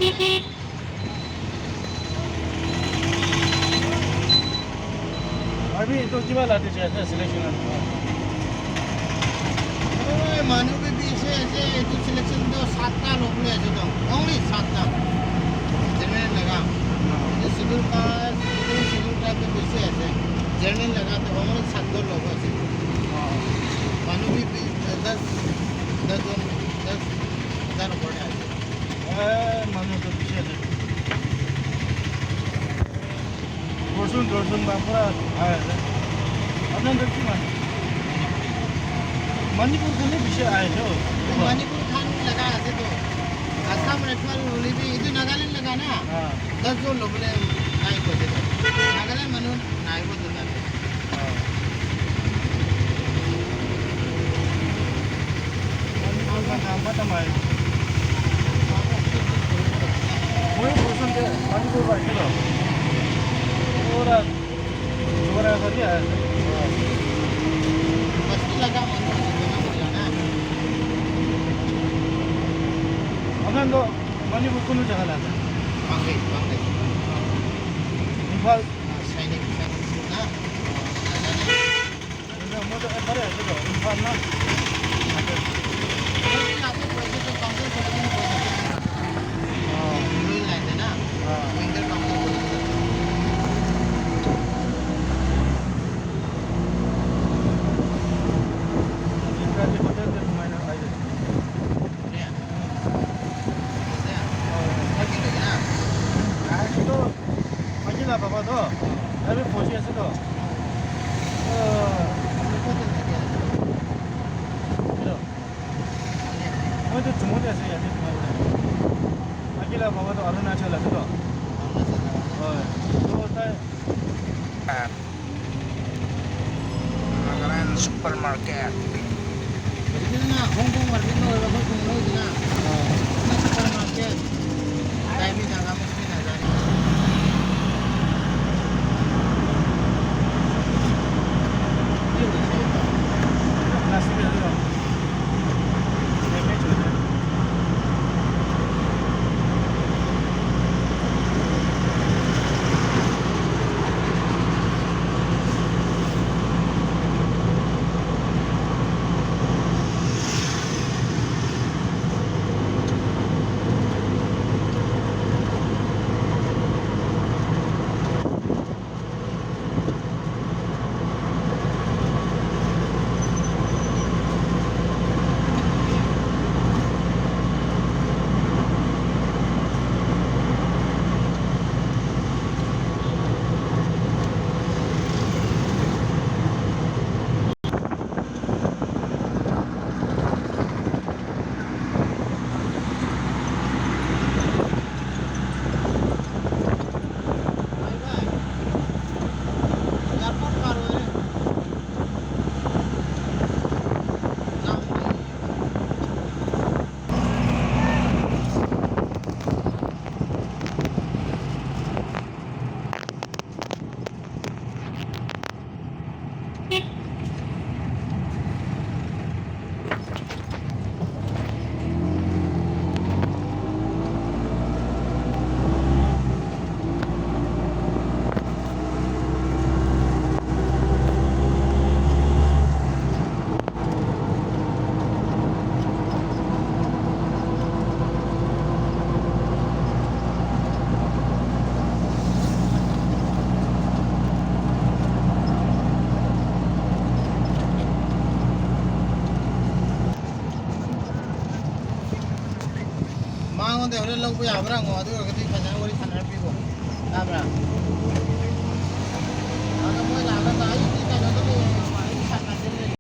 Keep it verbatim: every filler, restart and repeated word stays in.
Army to kiba lati chai ase selection? Oi, manu bi bishi ase, etu selection to satta lobole ase to. Only satta. General laga. Etu schedule caste, etu schedule tribe bi bishi ase. General laga to only satta lobo ase. Manu bi, bi, das, das jon, das hazar opor te ase. Eh, manu to bishi ase. Dorjon, dorjon ba pura ahai ase. Apni khan to ki manu? Manipur khan he bishi ahe to. Manipur khan laga ase to. Assam Rifle hoile bi, etu Nagaland laga na. Ah. Das jon lobole nai koise to. Nagaland manu nai bo to tate. Ah. Moi Manipur para ahise to. Pura jogara kuri ahise. Apni khan to Manipur kunu jaga laga ase? Imphal. Moi to ekbare ahise to, Imphal na. Maiki laga baba to, yate phuji ase to. Hello. Moi to Chumou te ase yate. Maiki laga baba to Arunachal ase to. Hoi. To tai Nagaland Supermarket. Ito na, Hong Kong market na, wala ko kung ano, ito na. Ito na supermarket. Tayo may nagamit, may nazari. Plastic na ito. ꯅꯉꯣꯟꯗ ꯍꯣꯔꯦꯟ ꯂꯧꯕ ꯌꯥꯕ꯭ꯔꯥ ꯍꯪꯉꯣ, ꯑꯗꯨ ꯑꯣꯏꯔꯒꯗꯤ ꯐꯖꯅ ꯋꯥꯔꯤ ꯁꯥꯟꯅꯔ ꯄꯤꯕꯣ꯫ ꯇꯥꯕ꯭ꯔꯥ?